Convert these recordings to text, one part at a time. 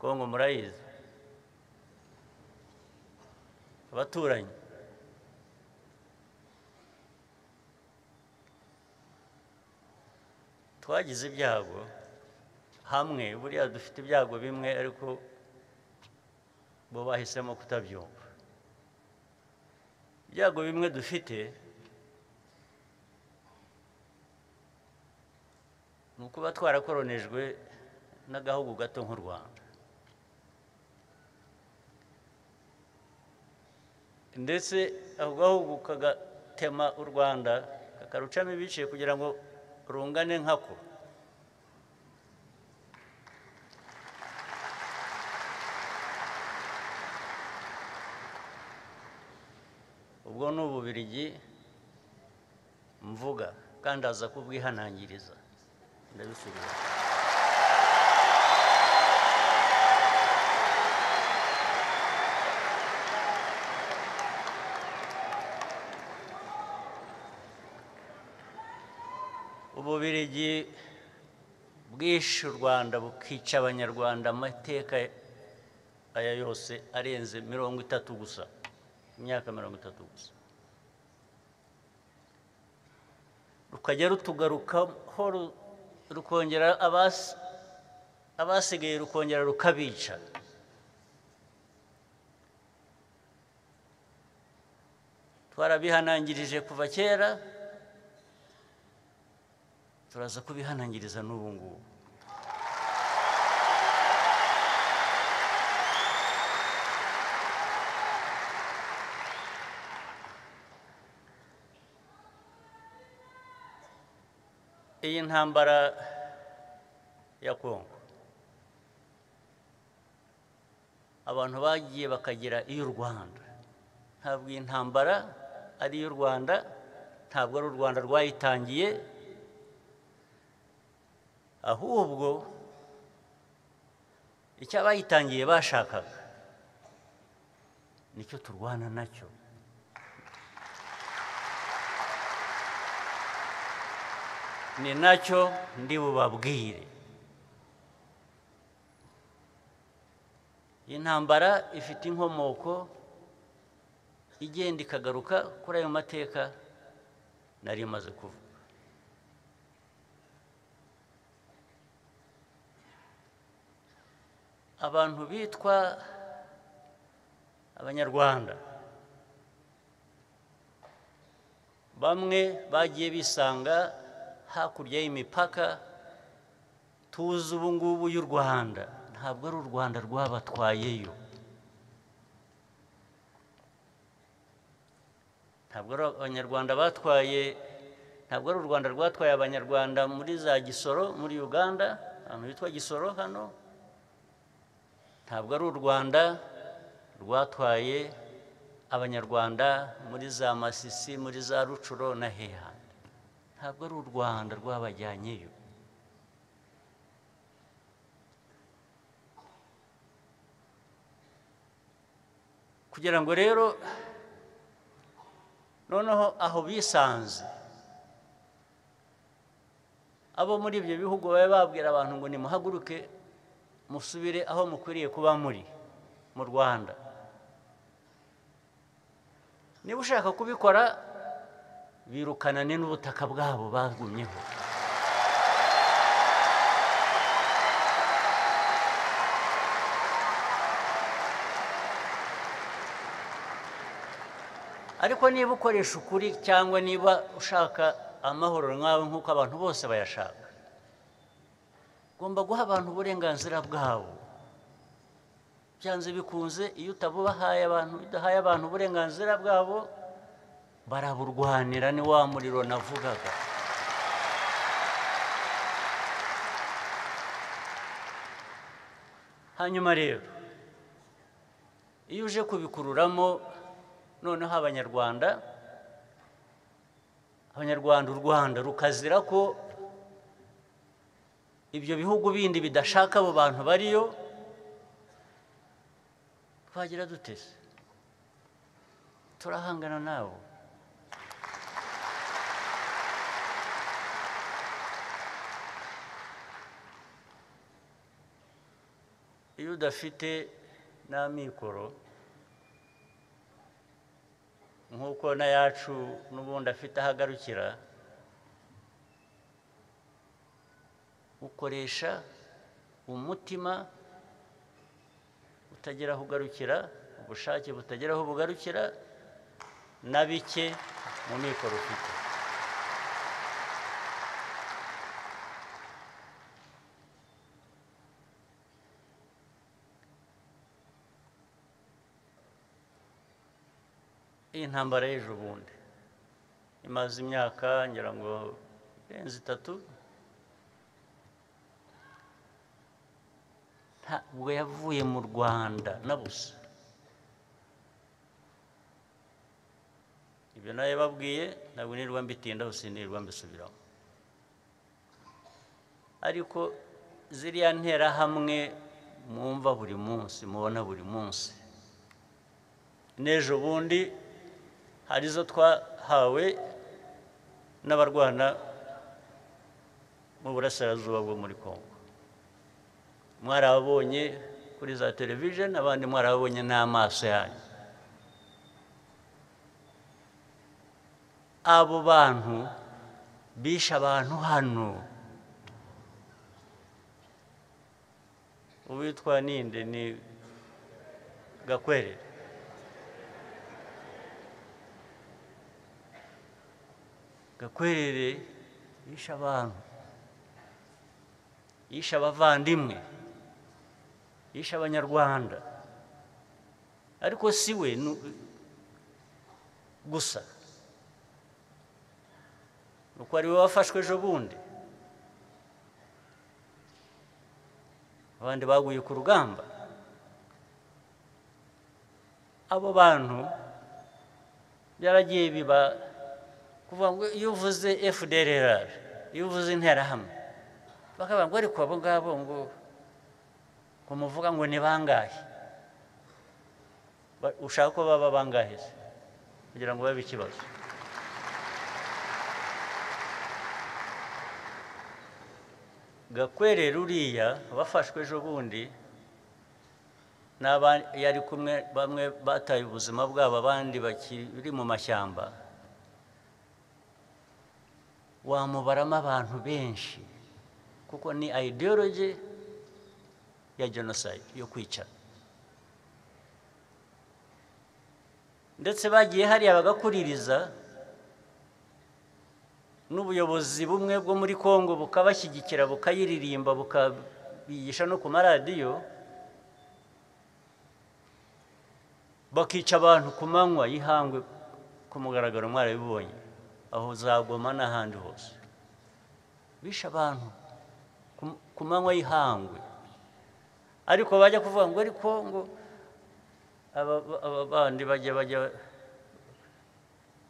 Kongo murayizi, abaturanyi. Twagize ibyago hamwe, buriya dufite ibyago bimwe ariko bo bahisemo kutabyumva. Ibyago bimwe dufite ni ukuba twarakoronejwe n'agahugu gato nk'u Rwanda, ndetse ako gahugu kagatema u Rwanda kakarucamo ibice kugira ngo rungane nkako. Ubwo ni Ububiligi mvuga, kandi aza kubwihanangiriza, ndabisubiza. Ububiligi bwishe u Rwanda bukica Abanyarwanda amateka aya yose arenze 30 gusa, imyaka 30 gusa, rukajya rutugarukaho, rukongera abasigaye rukongera rukabica. Twarabihanangirije kuva kera, turaza kubihanangiriza n'ubu ngubu. Iyi ntambara ya Kongo abantu bagiye bakagira iy'u Rwanda. Ntabwo iyi ntambara ari iy'u Rwanda, ntabwo ari u Rwanda rwayitangiye, ahubwo icyo abayitangiye bashakaga nicyo turwana nacyo. Ni nacyo ndi bubabwire. Intambara ifite inkomoko igenda ikagaruka kuri ayo mateka nari maze kuvuga. Abantu bitwa Abanyarwanda bamwe bagiye bisanga hakurya y'imipaka tuzi ubu ngubu y'u Rwanda, ntabwo ari u Rwanda rwabatwayeyo, ntabwo ari Abanyarwanda batwaye, ntabwo ari u Rwanda rwatwaye Abanyarwanda muri za Gisoro muri Uganda, ahantu hitwa Gisoro hano, ntabwo ari u Rwanda rwatwaye Abanyarwanda muri za Masisi, muri za Rucuro na heha. Ntabwo ari u Rwanda rwabajyanyeyo. Kugira ngo rero noneho aho bisanze abo muri ibyo bihugu babe babwira abantu ngo nimuhaguruke musubire aho mukwiriye kuba muri mu Rwanda. Niba ushaka kubikora, birukanane n'ubutaka bwabo bagumyeho. Ariko niba ukoresha ukuri cyangwa niba ushaka amahoro nkawe nk'uko abantu bose bayashaka, ugomba guha abantu uburenganzira bwabo. Byanze bikunze, iyo utabubahaye abantu, udahaye abantu uburenganzira bwabo, baraburwanira. Ni wa muriro navugaga. Hanyuma rero iyo uje kubikururamo noneho Abanyarwanda u Rwanda rukazira ko ibyo bihugu bindi bidashaka abo bantu bariyo, twagira dutese? Turahangana nabo. Iyo udafite n'amikoro nk'uko n'ayacu n'ubundi afite aho agarukira, ukoresha umutima utagira aho ugarukira, ubushake butagira aho bugarukira, na bike mu mikoro ufite. Iyi ntambara y'ejo bundi imaze imyaka ngira ngo irenze 3, ntabwo yavuye mu Rwanda na busa. Ibyo nayo babwiye ntabwo nirwa mbitindaho, sinirwa mbisubiramo. Ariko ziriya nterahamwe mwumva buri munsi, mubona buri munsi, n'ejo bundi hari izo twahawe n'abarwana mu burasirazuba bwo muri Kongo. Mwarabonye kuri za television, abandi mwarabonye n'amaso yanyu. Abo bantu bishe abantu hano. Uwitwa ninde? Ni Gakwerere. Gakwerere yishe abantu, yishe abavandimwe, yishe abanyarwanda. Ariko si we gusa, nuko ari we wafashwe ejo bundi, abandi baguye ku rugamba. Abo bantu byaragiye biba kuvuga ngo iyo uvuze FDLR, iyo uvuze interahamwe, bakavuga ngo ariko abo ngabo ngo muvuga ngo ni bangahe? Ushaka ko baba bangahe se kugira ngo babe ikibazo? Gakwerere uriya bafashwe ejo bundi n'aba yari kumwe, bamwe bataye ubuzima bwabo, abandi bakiri mu mashyamba, wamubaramo abantu benshi, kuko ni ideology ya genocide, yo kwica. Ndetse bagiye hariya bagakuririza, n'ubuyobozi bumwe bwo muri Kongo bukabashyigikira, bukayiririmba, bukabigisha no ku maradiyo, bakica abantu ku manywa y'ihangwe ku mugaragaro. Mwarabibonye aho za Goma n'ahandi hose, bishe abantu ku manywa y'ihangwe. Ariko bajya kuvuga ngo ariko ngo aba bandi bajya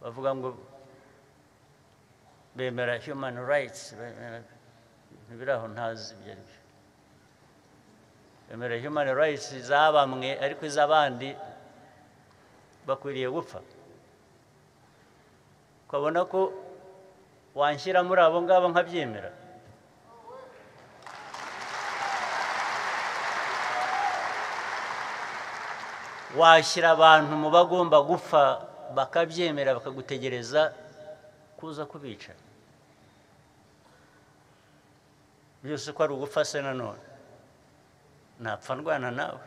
bavuga ngo bemera human rights, biraho ntazi ibyo ari byo. Bemera human rights za bamwe, ariko iz'abandi bakwiriye gupfa. Ukabona ko wanshyira muri abo ngabo nkabyemera. Washyira abantu mu bagomba gupfa bakabyemera, bakagutegereza kuza kubica. Byose ko ari ugupfa se nanone, napfa ndwana nawe.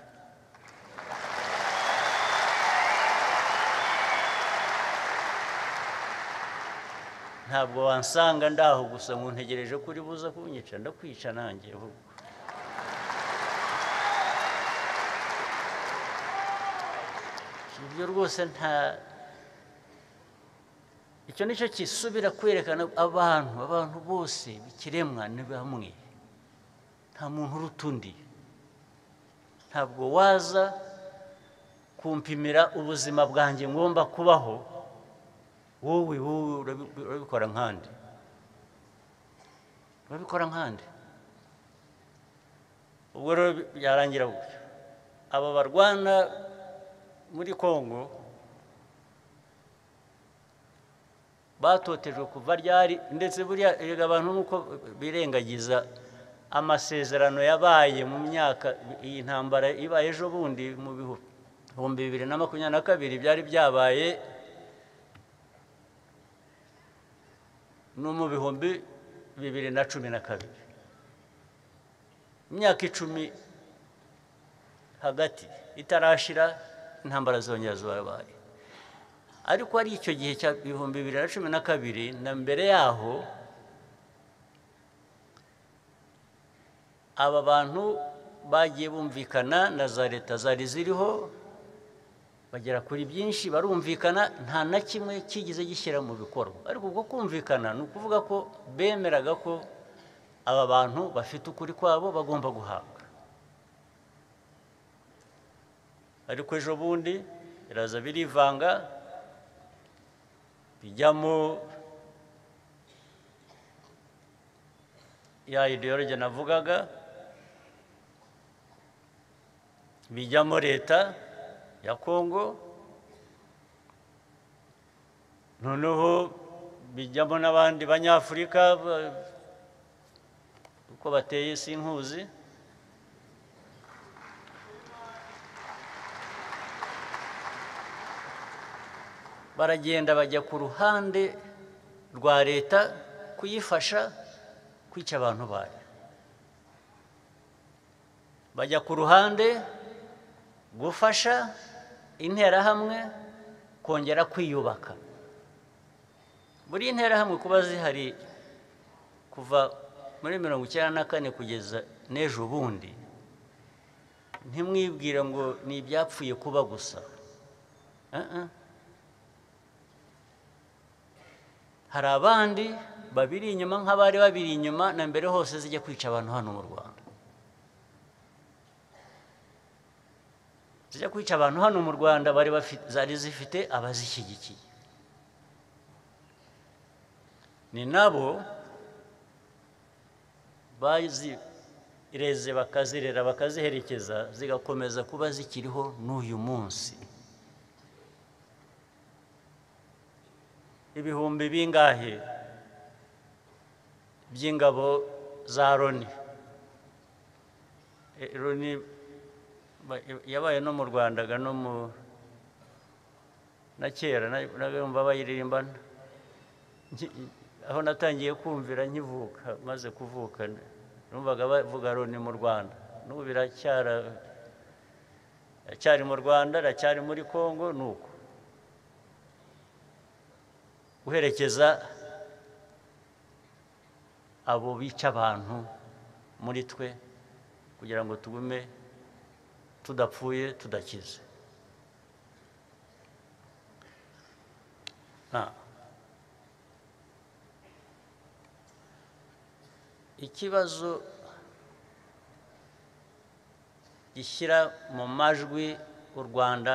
Ntabwo wansanga ndaho gusa ngo ntegereje ko uri buza kunyica, ndakwica nanjye ahubwo. Ibyo rwose nta icyo nicyo kisubira kwerekana abantu bose bikiremwa ni bamwe, nta muntu uruta undi. Ntabwo waza kumpimira ubuzima bwanjye ngomba kubaho, wowe urabikora nkandi, urabikora nkandi. Ubwo rero byarangira gutyo. Aba barwana muri Kongo batotejwe kuva ryari, ndetse buriya erega abantu nuko birengagiza Amasezerano yabaye mu myaka iyi ntambara ibaye ejo bundi mu 2022 byari byabaye no mu 2012, imyaka 10 hagati itarashira intambara zongera zabaye. Ariko ari icyo gihe cya 2012 na mbere yaho, aba bantu bagiye bumvikana na za leta zari ziriho, bagera kuri byinshi barumvikana, nta na kimwe kigeze gishyira mu bikorwa. Ariko ubwo kumvikana ni ukuvuga ko bemeraga ko aba bantu bafite ukuri kwabo bagomba guhabwa. Ariko ejo bundi biraza birivanga, bijyamo ya ideology navugaga, bijyamo leta ya Kongo, noneho bijyamo n'abandi banyafurika uko bateye sinkuzi. Baragenda bajya ku ruhande rwa leta kuyifasha kwica abantu bayo, bajya ku ruhande gufasha interahamwe kongera kwiyubaka. Buri interahamwe kuba zihari kuva muri 94 kugeza n'ejo bundi, ntimwibwire ngo ni ibyapfuye kuba gusa. Hari abandi babiri inyuma nk'abari babiri inyuma na mbere hose zijya kwica abantu hano mu Rwanda. Zijya kwica abantu hano mu Rwanda bari bafite, zari zifite abazishyigikiye. Ni nabo bazireze bakazirera bakaziherekeza, zigakomeza kuba zikiriho n'uyu munsi. Ibihumbi bingahe by'ingabo za Loni. Loni yabaye no mu Rwanda no mu na kera nabumva bayiririmba, aho natangiye kumvira nkivuka, maze kuvuka numvaga bavuga Loni mu Rwanda. N'ubu biracyari mu Rwanda, iracyari muri Kongo. Nuko guherekeza abo bica abantu muri twe kugira ngo tugume tudapfuye tudakize. Ikibazo gishyira mu majwi u Rwanda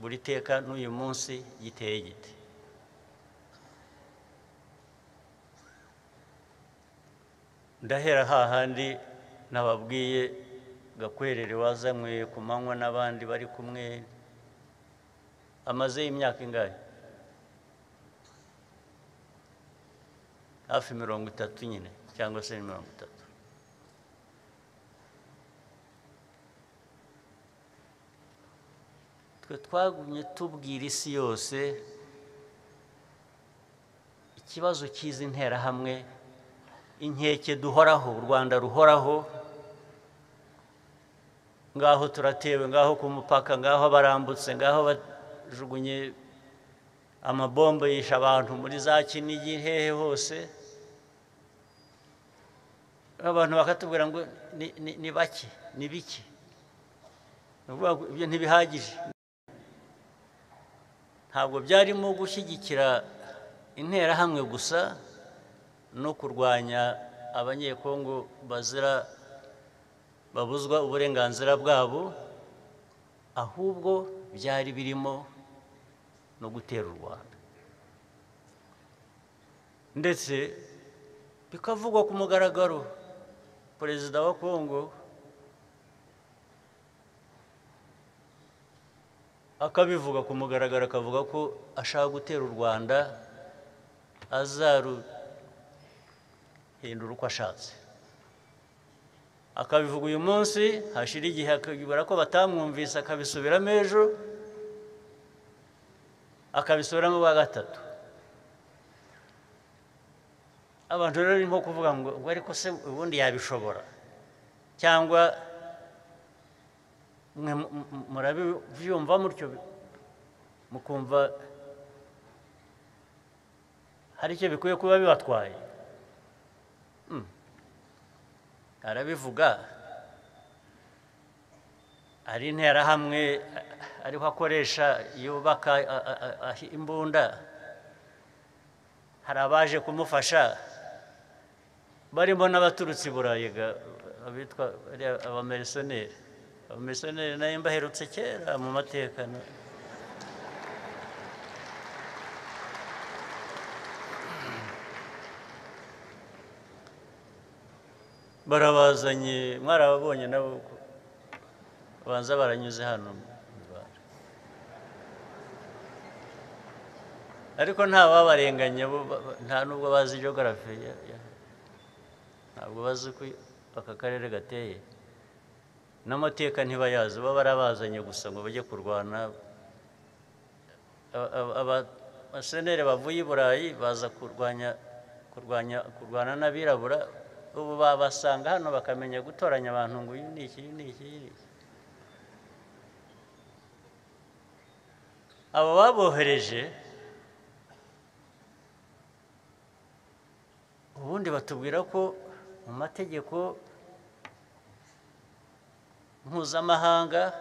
buri teka n'uyu munsi giteye gite? Ndahera hahandi nababwiye Gakwerere wazanywe ku manywa n'abandi bari kumwe, amaze imyaka ingahe? Hafi 30 nyine cyangwa se 30. Twe twagumye tubwira isi yose ikibazo cy'izi nterahamwe, inkeke duhoraho, u Rwanda ruhoraho, ngaho turatewe, ngaho ku mupaka, ngaho barambutse, ngaho bajugunye amabombe yisha abantu muri za Kinigi hehe hose. Abantu bakatubwira ngo ni bake, ni bike, ibyo ntibihagije. Ntabwo byarimo gushyigikira interahamwe gusa no kurwanya abanyekongo bazira babuzwa uburenganzira bwabo, ahubwo byari birimo no gutera u Rwanda. Ndetse bikavugwa ku mugaragaro, Perezida wa Kongo akabivuga ku mugaragaro, akavuga ko ashaka gutera u Rwanda azaruhindura uko ashatse. Akabivuga uyu munsi, hashira igihe akibura ko batamwumvise, akabisubiramo ejo, akabisubiramo bwa gatatu. Abantu rero ni nko kuvuga ngo ubwo ariko se ubundi yabishobora, cyangwa mwe murabyumva mutyo mukumva hari icyo bikwiye kuba bibatwaye. Arabivuga ari interahamwe ariho akoresha yubaka imbunda, hari abaje kumufasha barimo n'abaturutse i Burayi abitwa abamerisoneri. Abamerisoneri nayo mbaherutse kera mu mateka. Barabazanye, mwarababonye nabo banza baranyuze hano mu Rwanda, ariko nta babarenganya, nta nubwo bazi geography, ntabwo bazi uko aka karere gateye n'amateka ntibayazi. Bo barabazanye gusa ngo bajye kurwana. Abasenere bavuye i Burayi baza kurwana n'abirabura. Ubu babasanga hano bakamenya gutoranya abantu ngo uyu ni iki, uyu ni iki, uyu ni iki. Abo babohereje ubundi batubwira ko mu mategeko mpuzamahanga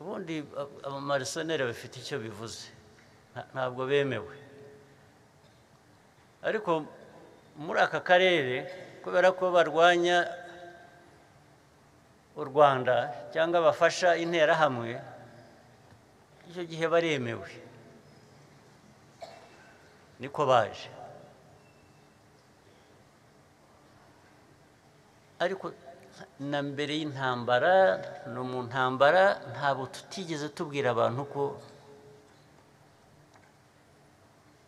ubundi abamarisoneri bafite icyo bivuze, ntabwo bemewe. Ariko muri aka karere kubera ko barwanya u Rwanda cyangwa bafasha interahamwe, icyo gihe baremewe, niko baje. Ariko na mbere y'intambara no mu ntambara ntabwo tutigeze tubwira abantu ko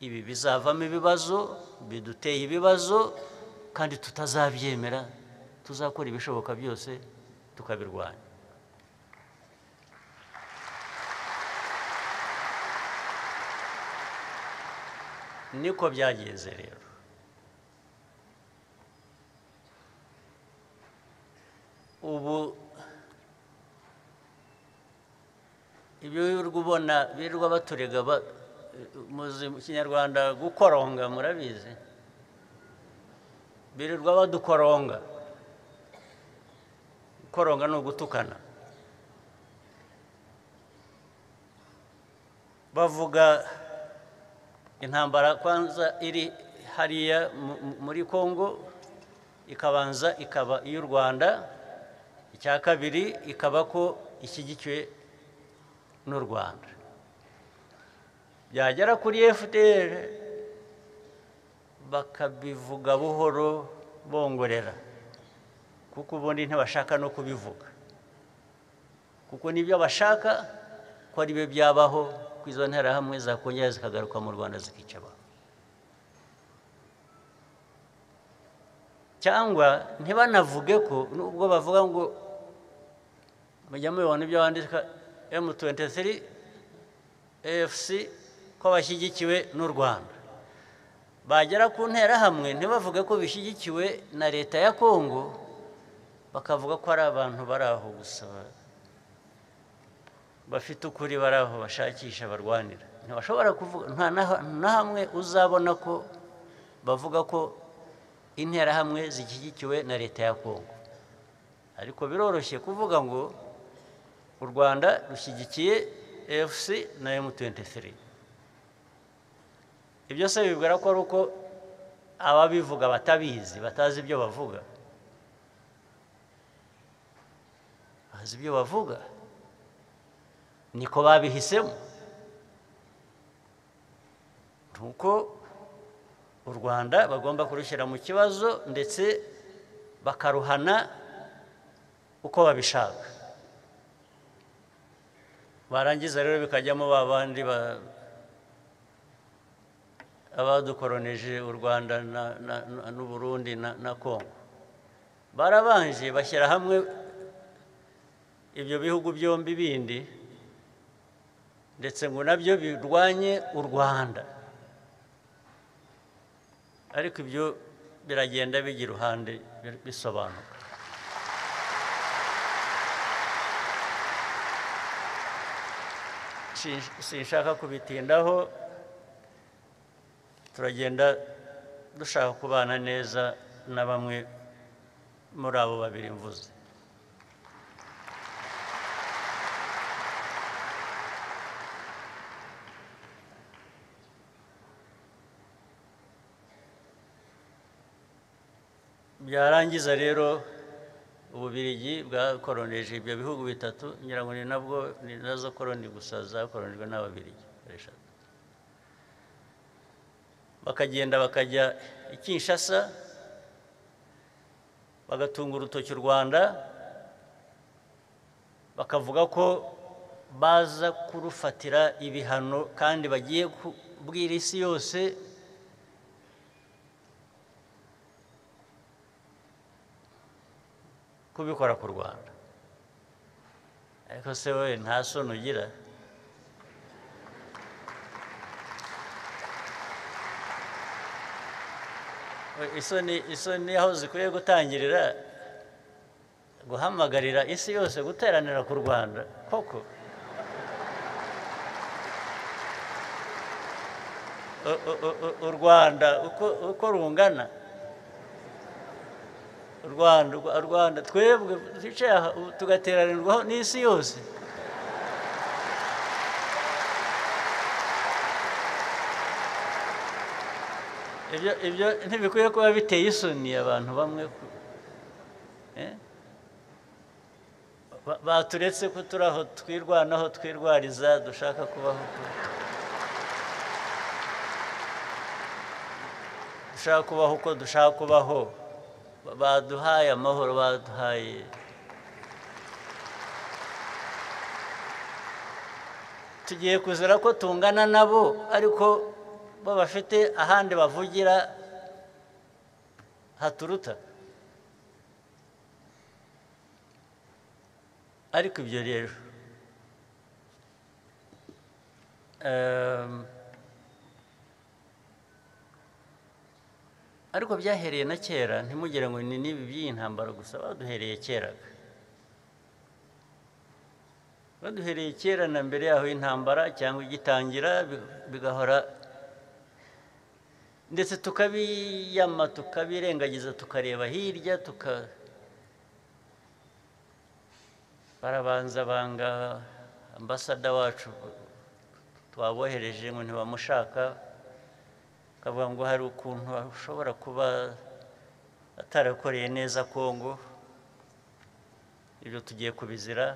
ibi bizavamo ibibazo, biduteye ibibazo, kandi tutazabyemera, tuzakora ibishoboka byose tukabirwanya. Niko byagenze rero. Ubu ibyo wirirwa ubona birirwa baturega, muzi mu Kinyarwanda gukoronga, murabizi, birirwa badukoronga. Gukoronga ni ugutukana. Bavuga intambara kwanza iri hariya muri Kongo, ikabanza ikaba iy'u Rwanda, icya kabiri ikaba ko ishyigikiwe n'u Rwanda. Byagera kuri FDR bakabivuga buhoro bongorera, kuko ubundi ntibashaka no kubivuga, kuko nibyo bashaka ko ari byo byabaho, ko izo nterahamwe zakongera zikagaruka mu Rwanda zikica abantu. Cyangwa ntibanavuge ko nubwo bavuga ngo mujya mubibona ibyo bandika M23 AFC ko bashyigikiwe n'u Rwanda, bagera ku nterahamwe ntibavuge ko bishyigikiwe na leta ya Kongo, bakavuga ko ari abantu bari aho gusa bafite ukuri, bari aho bashakisha barwanira. Ntibashobora kuvuga, nta na hamwe uzabona ko bavuga ko interahamwe zishyigikiwe na leta ya Kongo. Ariko biroroshye kuvuga ngo u Rwanda rushyigikiye AFC na M23. Ibyo se bibwira ko ari uko ababivuga batabizi, batazi ibyo bavuga? Bazi ibyo bavuga, niko babihisemo. Nuko u Rwanda bagomba kurushyira mu kibazo ndetse bakaruhana uko babishaka. Barangiza rero bikajyamo babandi abadukoroneje u Rwanda n'u Burundi na Kongo. Barabanje bashyira hamwe ibyo bihugu byombi bindi, ndetse ngo nabyo birwanye u Rwanda, ariko ibyo biragenda bijya iruhande bisobanuka. Sinshaka kubitindaho, turagenda dushaka kubana neza na bamwe muri abo babiri mvuze. Byarangiza rero Ububirigi bwakoroneje ibyo bihugu bitatu, ngira ngo ni nabwo ni nazo koroni gusa zakoronijwe n'Ababirigi eshatu. Bakagenda bakajya i Kinshasa bagatunga urutoki u Rwanda, bakavuga ko baza kurufatira ibihano kandi bagiye kubwira isi yose kubikora ku Rwanda. Ariko se wowe nta soni ugira? Isoni aho zikwiye gutangirira guhamagarira isi yose guteranira ku Rwanda koko? U Rwanda uko rungana, u Rwanda twebwe twicaye aha tugateranirwaho n'isi yose. Ibyo ntibikwiye kuba biteye isoni abantu bamwe baturetse ko turi aho twirwanaho twirwariza dushaka kubaho, dushaka kubaho uko dushaka kubaho. Baduhaye amahoro, baduhaye, tugiye kuzira ko tungana nabo, ariko bo bafite ahandi bavugira haturuta. Ariko ibyo rero ariko byahereye na kera, ntimugire ngo ni n'ibi by'iyi ntambara gusa, baduhereye kera, baduhereye kera na mbere yaho intambara cyangwa igitangira, bigahora ndetse tukabiyama tukabirengagiza tukareba hirya, barabanza banga ambasada wacu twabohereje ngo ntibamushaka, kavuga ngo hari ukuntu ashobora kuba atarakoreye neza Kongo, ibyo tugiye kubizira.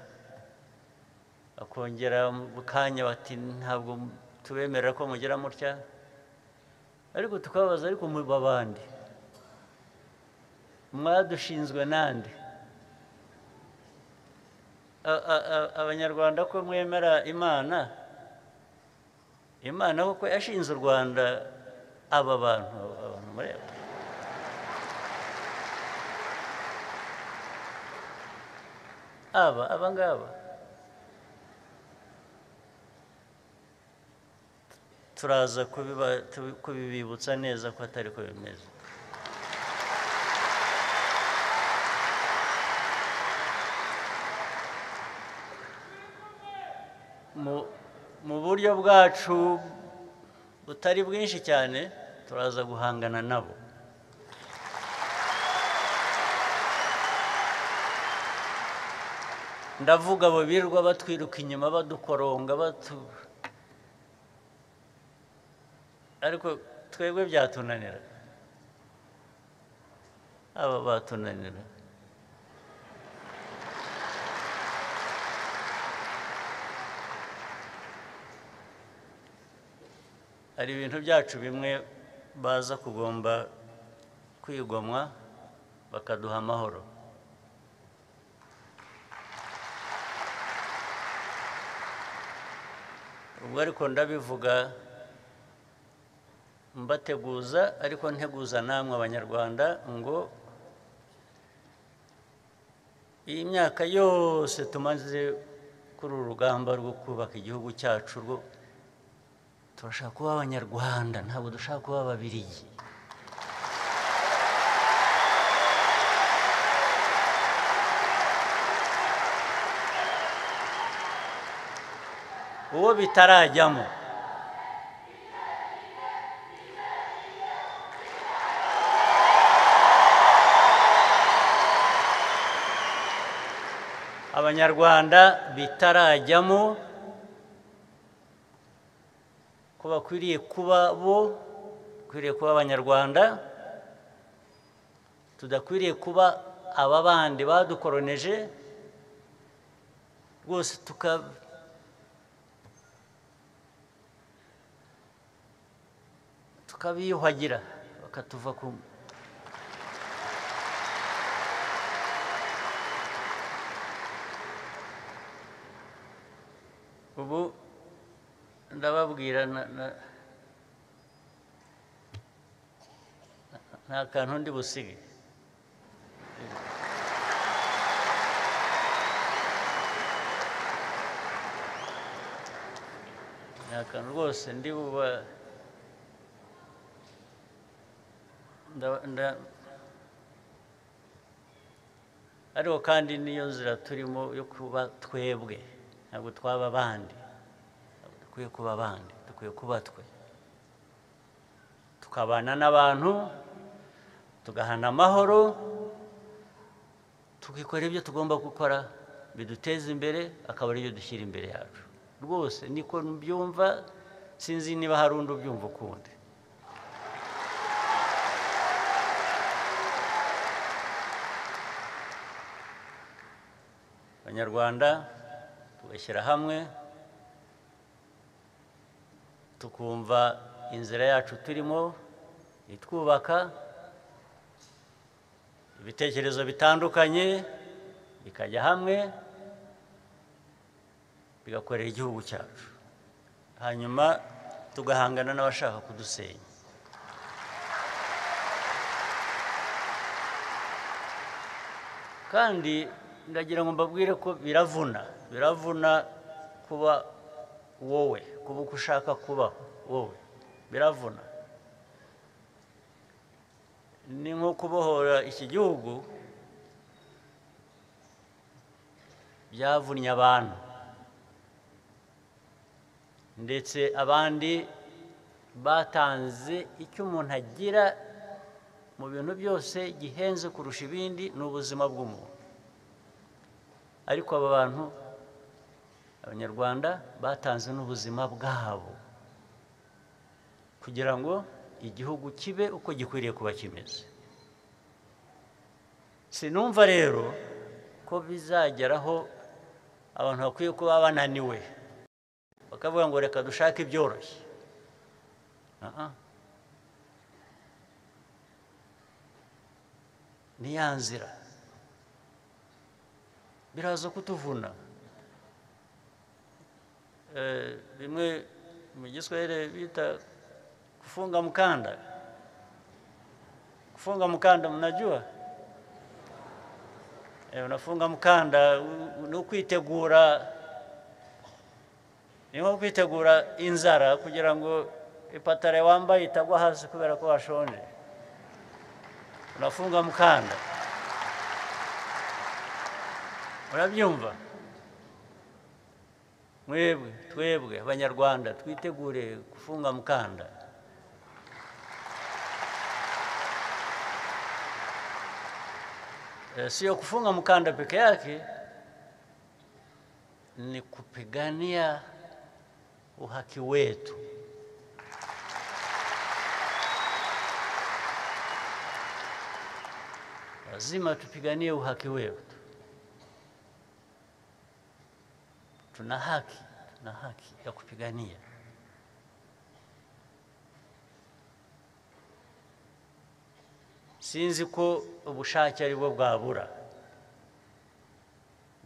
Akongera mu kanya bati ntabwo tubemerera ko mugira mutya, ariko tukababaza, ariko mu babandi mwadushinzwe nande? Abanyarwanda ko mwemera Imana, Imana koko yashinze u Rwanda aba bantu, abantu mureba aba ngaba turaza kubibibutsa neza ko atari ko bimeze. Mu buryo bwacu butari bwinshi cyane turaza guhangana nabo. Ndavuga abo birirwa batwiruka inyuma badukoronga ariko twebwe byatunanira, aba batunanira. Hari ibintu byacu bimwe baza kugomba kwigomwa bakaduha amahoro. Ubwo ariko ndabivuga mbateguza, ariko nteguza namwe Abanyarwanda ngo Iyi myaka yose tumaze kuri uru rugamba rwo kubaka igihugu cyacu, rwo turashaka kuba Abanyarwanda, ntabwo dushaka kuba Ababiligi. Uwo bitarajyamo Abanyarwanda bitarajyamo ko bakwiriye kuba bo, bakwiriye kuba Abanyarwanda, tudakwiriye kuba aba bandi badukoroneje rwose, tukabiyuhagira bakatuva ku ubu ndababwira nta kantu ndi busige. Nta kantu rwose ndi buba ariko kandi niyo nzira turimo yo kuba twebwe, ntabwo twaba abandi, dukwiye kuba abandi, dukwiye kuba twe, tukabana n'abantu, tugahana amahoro, tukikora ibyo tugomba gukora biduteza imbere, akaba aribyo dushyira imbere yacu. Rwose niko mbyumva, sinzi niba hari undi ubyumva ukundi. Abanyarwanda tugashyira hamwe, tukumva inzira yacu turimo itwubaka, ibitekerezo bitandukanye bikajya hamwe bigakorera igihugu cyacu, hanyuma tugahangana n'abashaka kudusenya. Kandi ndagira ngo mbabwire ko biravuna, biravuna kuba wowe, kuba uko ushaka kuba wowe, biravuna. Ni nko kubohora iki gihugu byavunnye abantu, ndetse abandi batanze icyo umuntu agira mu bintu byose gihenze kurusha ibindi, ni ubuzima bw'umuntu. Ariko aba bantu Abanyarwanda batanze n'ubuzima bwabo kugira ngo igihugu kibe uko gikwiriye kuba kimeze. Sinumva rero ko bizageraho abantu bakwiye kuba bananiwe bakavuga ngo reka dushake ibyoroshye. Ni ya nzira biraza kutuvuna. Bimwe mu Giswahili bita kufunga mkanda. Kufunga mkanda mnajua? Unafunga mkanda ni kwitegura, ni nko kwitegura inzara kugira ngo ipatare wambaye itagwa hasi kubera ko washonje. Unafunga mkanda. Urabyumva? Mwebwe twebwe Abanyarwanda twitegure kufunga mkanda. Sio kufunga mkanda peke yake, ni kupigania uhaki wetu. Lazima tupiganie uhaki wetu. Tuna haki, tuna haki ya kupigania. Sinzi ko ubushake ari bwo bwabura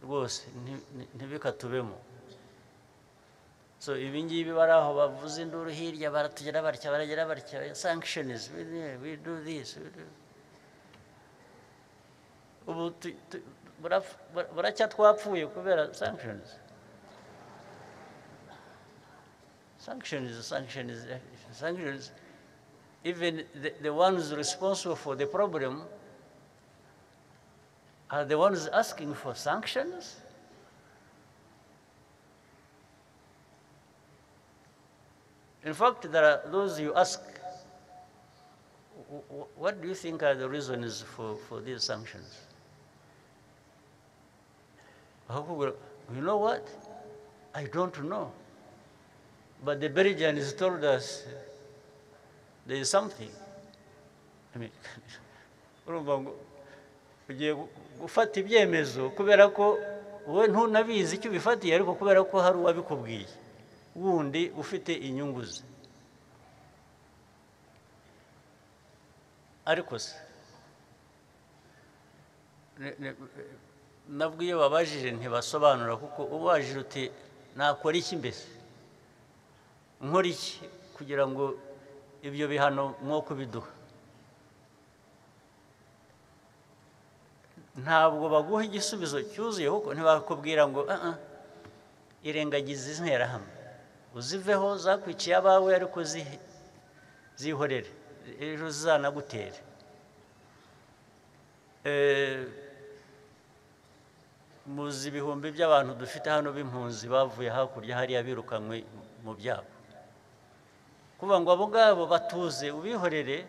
rwose, ntibikatubemo. So ibi ngibi bari aho bavuze induru hirya, baratugera batya, baragera batya, sanctions, we do this, we do. Ubu buracya twapfuye kubera sanctions. Sanctions, sanctions, sanctions. Even the ones responsible for the problem are the ones asking for sanctions? In fact, there are those you ask, what do you think are the reasons for these sanctions? You know what? I don't know. But the Belgians told us there is something. I mean, ugiye gufata ibyemezo kubera ko wowe ntunabizi icyo ubifatiye, ariko kubera ko hari uwabikubwiye wundi ufite inyungu ze. Ariko se nabwo iyo babajije ntibasobanura, kuko ubajije uti nakora iki mbese, nkora iki kugira ngo ibyo bihano mwo kubiduha, ntabwo baguha igisubizo cyuzuye, kuko ntibakubwira ngo irengagize interahamwe uziveho zakwiciye abawe, ariko zihorere ejo zizanagutere. Muzi ibihumbi by'abantu dufite hano b'impunzi bavuye hakurya hariya birukanywe mu byabo, kuvuga ngo abo ngabo batuze ubihorere,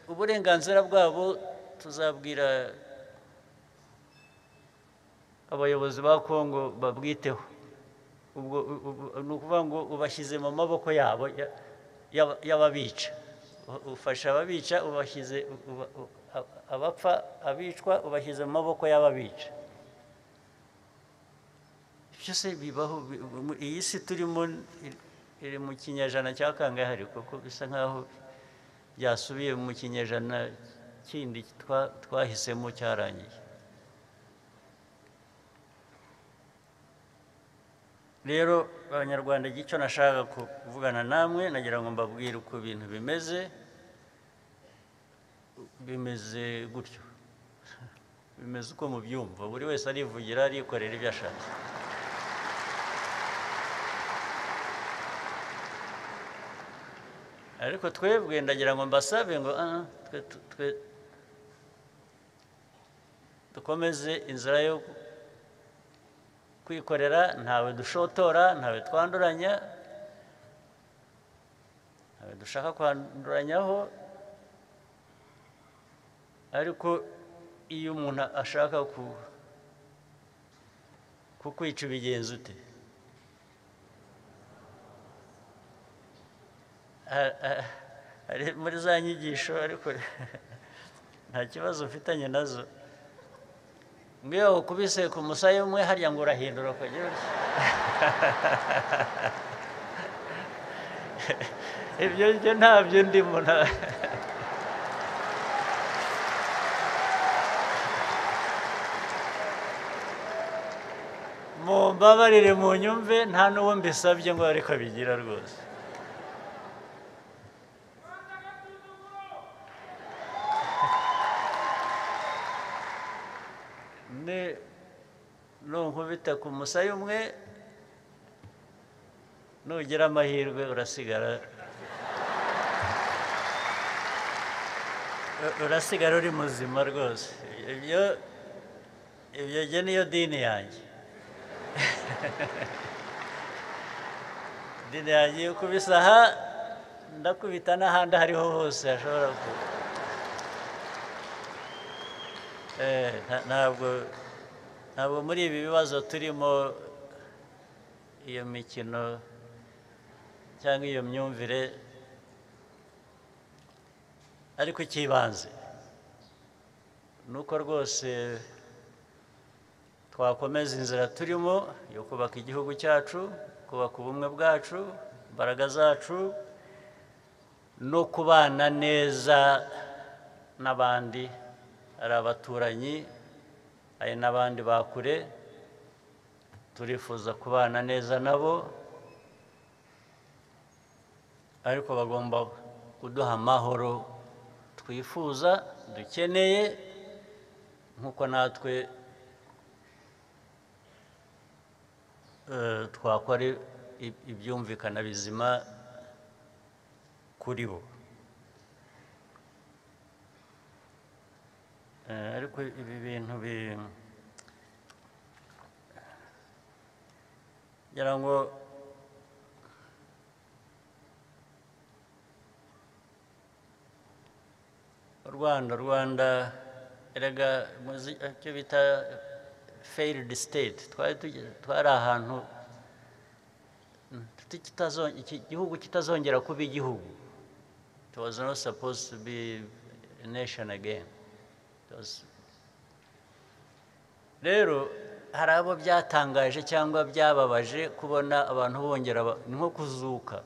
uburenganzira bwabo tuzabwira abayobozi ba Kongo babwiteho. Ubwo ni ukuvuga ngo ubashyize mu maboko yabo y'ababica, ufasha ababica, ubashyize abapfa abicwa ubashyize mu maboko y'ababica. Byose bibaho. Iyi si turimo iri mu kinyejana cya kangahe, kuko bisa nkaho byasubiye mu kinyejana kindi twahisemo cyarangiye. Rero Abanyarwanda, icyo nashaka kuvugana namwe, nagira ngo mbabwire uko ibintu bimeze. Bimeze gutyo, bimeze uko mubyumva, buri wese arivugira arikorera ibyo ashaka. Ariko twebwe ndagira ngo mbasabe ngo twe dukomeze inzira yo kwikorera, ntawe dushotora, ntawe twanduranya, ntawe dushaka kwanduranyaho. Ariko iyo umuntu ashaka kukwica ubigenza ute? Muri za nyigisho, ariko nta kibazo mfitanye nazo, ngiyo ukubise ku musaya umwe harya ngo urahindura ukagira utya. Ibyo byo ntabyo ndimo. Mumbabarire munyumve, nta n'uwo mbisabye ngo ariko bigira rwose. Nunkubita ku musaya umwe, nugira amahirwe urasigara uri muzima rwose. Ibyo jye niyo dini yanjye. Dini yanjye ukubise aha ndakubita n'ahandi hariho hose hashobora kuba. Ntabwo muri ibi bibazo turimo iyo mikino cyangwa iyo myumvire, ariko ikibanze nuko rwose twakomeza inzira turimo yo kubaka igihugu cyacu, kubaka ubumwe bwacu, imbaraga zacu, no kubana neza n'abandi, ari abaturanyi, ari n'abandi bakure. Turifuza kubana neza nabo, ariko bagomba kuduha amahoro twifuza dukeneye, nk'uko natwe twakora ibyumvikana bizima kuri bo. Ariko ibi bintu ngira ngo Rwanda erega muzi icyo bita failed state, twari ahantu iki gihugu kitazongera kuba igihugu. It was not supposed to be a nation again. Rero hari abo byatangaje cyangwa byababaje kubona abantu bongera ni nko kuzuka.